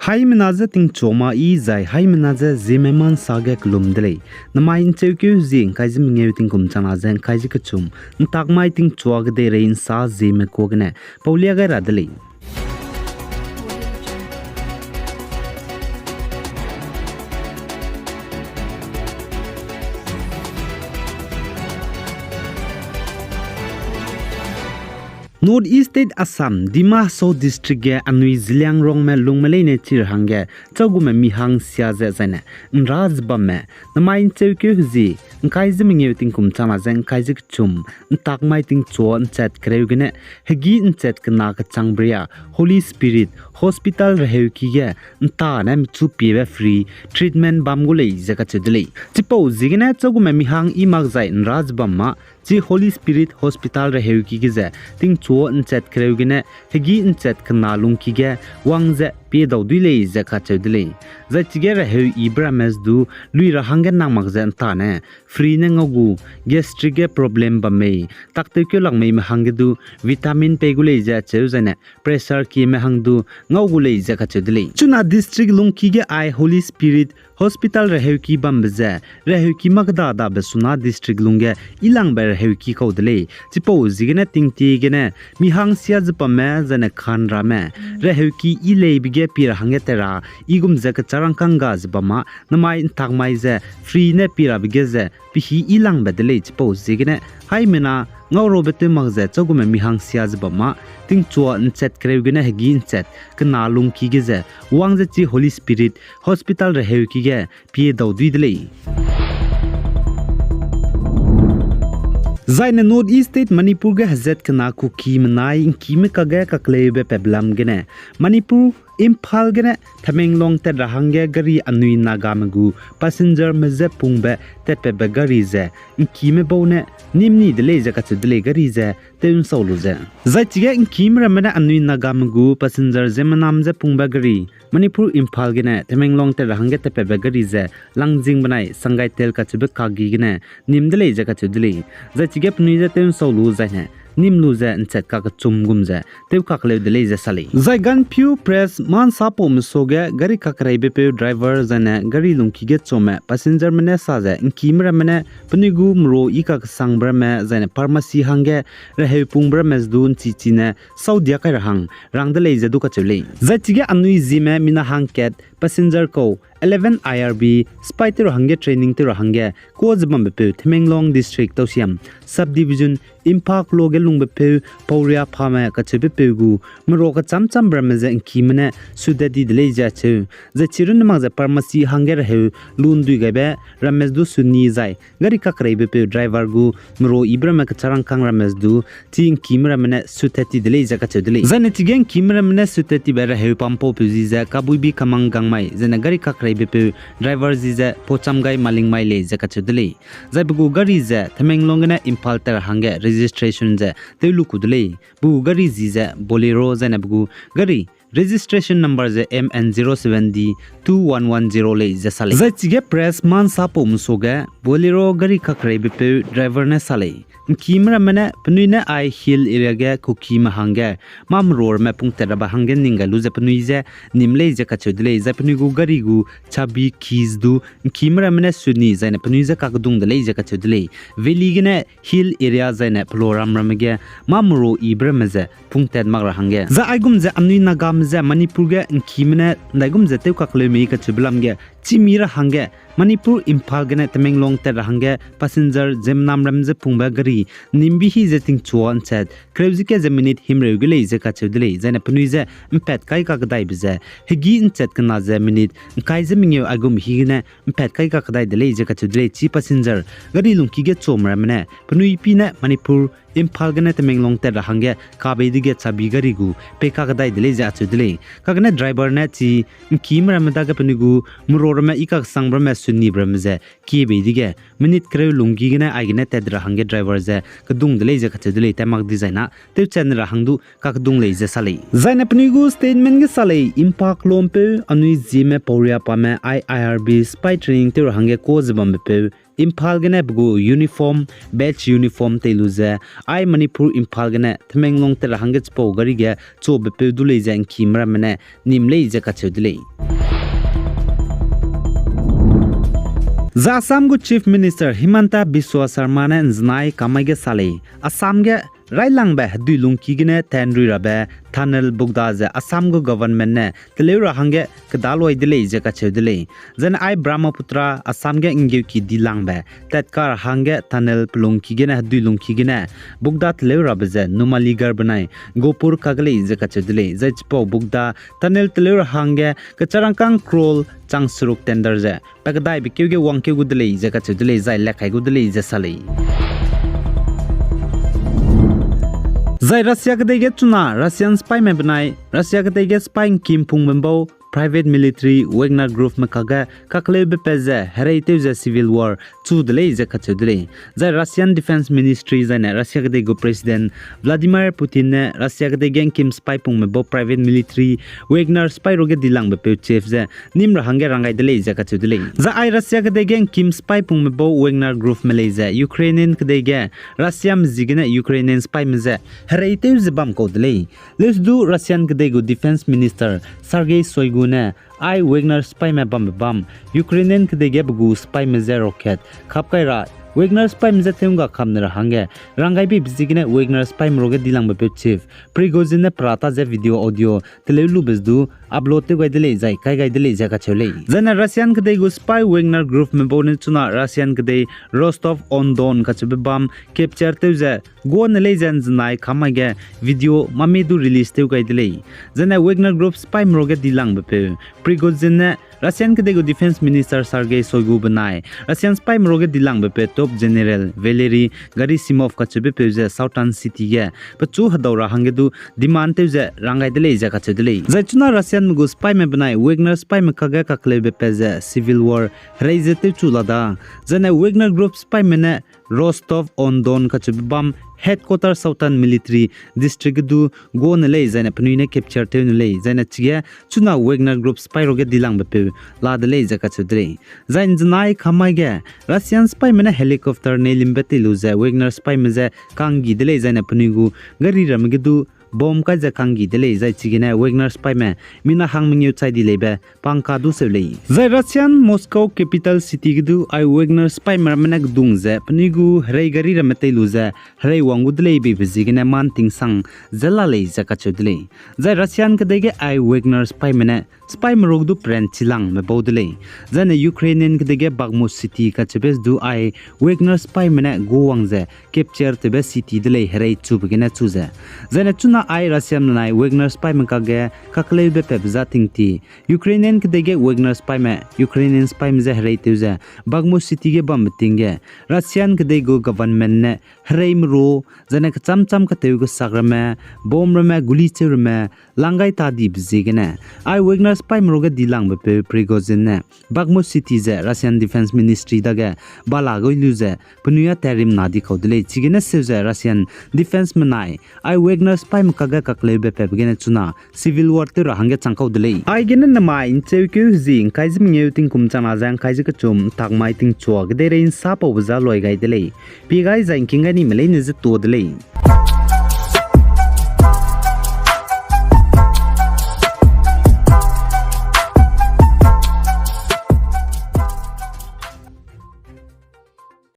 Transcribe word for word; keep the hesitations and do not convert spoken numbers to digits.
Haimena je tingchua ma i zai haimena je Zeme ma nsa ge kelum de lei. Namai ncheukeu zi ngkai ze mengeu tingkum changna ze ngkai ze kechum, ntak mai tingchua kedeirei nsa Zeme kua gene paulia gai ra de lei. North East State Assam, Dima Hasao District ge anui Zeliangrongme lungme leine chi ra hangge, chagume mi hang sia ze zaine, nra ze bamme, namai ncheukeu zi, ngkai ze mengeu tingkum changna ze ngkai ze kechum, ntak mai tingchua nchat kereu gene, hegî nchat kena kechangbe ria, Holy Spirit Hospital reheuki ge, ntane mechu piebe free treatment bam gu lei ze kacheu de lei. Chipau ziegene chagume mi hang i mak zai nra ze bam ma, chi Holy Spirit Hospital reheuki ge ze, tingchua nchat kereu gene, hegî nchat kena lungki ge, wang ze pie dau dui lei ze kacheu de lei. Zai chige reheu yibe ramme du, lui ra hangge nang mak ze ntane, free ne ngau gu, gastric ge problem bam mei, taktew keu lak meime hangge du, vitamin pei gu lei ze cheu zaine, pressure kieme hang du, ngau gu lei ze kacheu de lei. Chuna district lungki ge ai Holy Spirit Hospital reheuki bambe ze, reheuki makda dabe suna district lungge, ilangbe reheuki kau de lei. Chipau ziegene tingtie gene, mi hang sia ze bamme, zaine khan ramme, reheuki i leibe ge pie ra hangge te ra, i gum ze kecharangkang ga ze bam ma, namai ntak mai ze, free ne pie rabe ge ze, pehî i langbe de lei chipau ziegene, haimena, ngau rabe tew mak ze, chagume mi hang sia ze bam ma, tingchua nchat kereu gene hegî nchat, kena lungki ge ze, wang ze chi Holy Spirit, Hospital reheuki ge, pie dau dui de lei. Zaine North East State Manipur ge hezat kena Kuki menai ngkime kage kakleube peblam gene, Manipur, Imphal gene Tamenglong tat ra hangge gari anui Nagame gu passengerme je pungbe tatpatbe gari ze, ngkime bau ne nim ni de lei ze kacheu de lei gari ze, tew nsau lu ze. Zai chige ngkime ramme ne anui Nagame gu passenger Zemenam je pungbe gari, Manipur Imphal gene Tamenglong tat ra hangge tatpatbe gari ze, Langjing benai Sangaitel kacheube kagi gene, nim de lei ze kacheu de lei. Zai chige penui je tew nsau lu zaine, nim lu ze nchat kakechum gum ze, tew kakleu de lei ze sa lei. Zai Gaanphiu Press ma nsa paume suage gari kakereibepeu driver zaine gari lungki ge chuame passengerme ne sa ze ngkime ramme ne penui gu merua i kakesangbe ramme zaine pharmacy hangge reheu pungbe ramme du nchichine saudia kai ra hang rang de lei ze du kacheu lei. Zai chige anui Zeme mina hangkat passenger kau eleven I R B spy tew ra hangge training tew ra hangge kua ze bambepeu Tamenglong District Tausiam Subdivision Imphal kelo ge lungbepeu Pauria Phame kacheubepeu gu merua kecham chambe ramme ze ngkime ne sutat ti de lei ze acheu. Zai chirunne mak ze pharmacy hangge reheu lu ndui gaibe ramme du suni zai gari kakereibepeu driver gu merua ibe ramme kecharangkang ramme du chi ngkime ramme ne sutat ti de lei ze kacheu de lei. Zaine chige ngkime ramme ne sutat tibe reheu pampaupeu zi ze Kabuibi Kamang Gangmai, zaine gari kakereibepeu driver zi ze Pochamgai Malingmai lei ze kacheu de lei. Zai pe gu gari ze Tamenglong gene Imphal tat ra hangge registration ze tew lu ku de lei. Pe gu gari zi ze Bolero zaine pe gu gari registration number ze M N zero seven D two one one zero lei ze sa lei. Zai chige press ma nsa paume suage Bolero gari kakereibepeu driver ne sa lei. Ngkime ramme ne penui ne ai hill area ge Kukime hangge mâ merua ramme pungtat rabe hangge ning gai lu ze penui je nim lei ze kacheu de lei. Zai penui gu gari gu chabi keys du ngkime ramme ne suni zaine penui je kakedung de lei ze kacheu de lei. Valley gene hill area zaine peloram ramme ge mâ merua ibe ramme ze pungtat mak ra hangge. Zai aigum ze anui Nagame ze Manipur ge ngkime ne ndaigum ze tew kakleu mei kacheube lam ge chimi ra hangge Manipur Imphal gene Tamenglong tat ra hangge passenger Zemenam ram ze pungbe gari nimbi hi ze tingchua nchat kereu ze ke ze minute himreu ge lei ze kacheu de lei. Zaine penui je mpat kai kakedaibe ze hegî nchat kena ze minute ngkai ze mengeu aigum hi gene mpat kai kakedai de lei ze kacheu de lei. Chi passenger gari lungki ge chuame ramme ne penui pi ne Manipur Imphal gene Tamenglong tat ra hangge kabei dege chabi gari gu pei kakedai de lei ze acheu de lei. Kagene driver ne chi ngkime ramme dage penui gu merua ramme i kakesangbe ramme sunibe ramme ze kiebei dege minute kereu lungki gene aigene tat ra hangge driver ze kedung de lei ze kacheu de lei. Tat mak dizai na tewchat ra hang du kakedung lei ze sa lei. Zaine penui gu statement ge sa lei, Imphal kelo mpeu anui Zeme Pauria Phame ai I R B spy training tew ra hangge kua ze bambepeu Imphal gene pe gu uniform, badge uniform tei lu ze, ai Manipur Imphal gene Tamenglong tat ra hangge chipau gari ge chuabepeu du lei ze ngkime ramme ne nim lei ze kacheu de lei. Zai Assam gu Chief Minister Himanta Biswa Sarma ne ’nzenai kamai ge sa lei, Assam ge railangbe hedui lungki gene tenrui rabe tunnel bukda ze Assam gu government ne teleu ra hangge kedaloi de lei ze kacheu de lei. Zaine ai Brahmaputra, Assam ge ’nggeuki dilangbe tatkar hangge tunnel pelungki gene hedui lungki gene bukda teleu rabe ze Numaligarh benai Gopur kage lei ze kacheu de lei. Zai chipau bukda tunnel teleu ra hangge kecharangkâng crore chang seruk tender ze pa kedaibe keu ge wangkeu gu de lei ze kacheu de lei, zai lekai gu de lei ze sa lei. Zai Russia kedei ge chuna Russian sipaime benai Russia kedei ge sipai ’ngkim pungbe bau private military Wagner Groupme kage kakleube pat ze hereitew ze civil war chu de lei ze kacheu de lei. Zai Russian Defense Ministry zaine Russia kedei gu President Vladimir Putin ne Russia kedei ge ’ngkim sipai pungme bau private military Wagner sipai ruge dilangbe peu chief ze nîm ra hangge rang gai de lei ze kacheu de lei. Zai ai Russia kedei ge ’ngkim sipai pungme bau Wagner Groupme lei ze Ukrainian kedei ge Russiame ziegene Ukrainian sipaime je hereitew ze bam kau de lei. Leusdu Russian kedei gu Defense Minister Sergei Shoigu ne ai Wagner sipaime bambe bam Ukrainian kedei ge pe gu sipaime je rocket kap kai ra Wagner sipaime je tew ’ngga kam ne ra hangge rang gaibe ziegene Wagner sipaime ruge dilangbe peu chief Prigozhin ne pe ra ta ze video audio teleu lube du upload tew gai de lei zai kai gai de lei ze kacheu lei. Zaine Russian kedei gu sipai Wagner Groupme bau ne chuna Russian kedei Rostov-on-Don kacheube bam capture tew ze guane lei ze ’nzenai kamai ge video mame du release tew gai de lei. Zaine Wagner Group sipaime ruge dilangbe peu Prigozhin ne Russian kedei gu Defense Minister Sergei Shoigu benai Russian sipaime ruge dilangbe peu Top General Valery Gerasimov kacheube peu ze southern city ge pechu hedau ra hangge du demand tew ze rang gai de lei ze kacheu de lei. Zai chuna Russianme gu sipaime benai Wagner sipaime kage kakleube pat ze civil war herei ze tewchu la da. Zaine Wagner Group sipaime ne Rostov-on-Don kacheube bam headquarter southern military district ge du guane lei zaine penui ne capture tew ne lei zaine chige chuna Wagner Group sipai ruge dilangbe peu la de lei ze kacheu de lei. Zai ’nzenai kamai ge Russian sipaime ne helicopter neilimbe tei lu ze Wagner sipaime je kanggi de lei zaine penui gu gari ramme ge du bomb kai ze kanggi de lei zai chigene Wagner sipaime mina hang mengeu chai di leibe pangka du seu lei. Zai Russian Moscow capital city ge du ai Wagner sipaime ramme ne kedung ze penui gu herei gari ramme tei lu ze herei wang gu de lei beibe ziegene man tingsang ze la lei ze kacheu de lei. Zai Russian kedei ge ai Wagner sipaime ne sipaime ruk du pren chilangme bau de lei. Zaine Ukrainian kedei ge Bakhmut city kacheube du ai Wagner sipaime ne gu wang ze capture tewbe city de lei herei chube gene chu ze. Zaine chuna ai Russiame nai Wagner sipaime kage kakleube patbe za tingti Ukrainian kedei ge Wagner sipaime, Ukrainian sipaime je herei tew ze Bakhmut city ge bambe ting ge Russian kedei gu government ne hereime ru, zaine kecham cham katew kesak ramme, bomb ramme, guli cheu ramme, lang gai ta dibe ziegene, ai Wagner sipaime ruge dilangbe peu Prigozhin ne Bakhmut city ze Russian Defense Ministry dage bala gui lu ze penui a tarimna di kau de lei. Chigene seu ze Russian Defense menai ai Wagner sipaime kage kakleube patbe gene chuna civil war tew ra hangge chang kau de lei. Aigene namai ’ncheukeu hezi ’ngkai ze mengeu tingkum changna ze ’ngkai ze kechum ’ntak mai tingchua kedeirei ’nsa paube za loi gai de lei. Pie gai zai ’ngking gai nime leine ze tuâ de lei.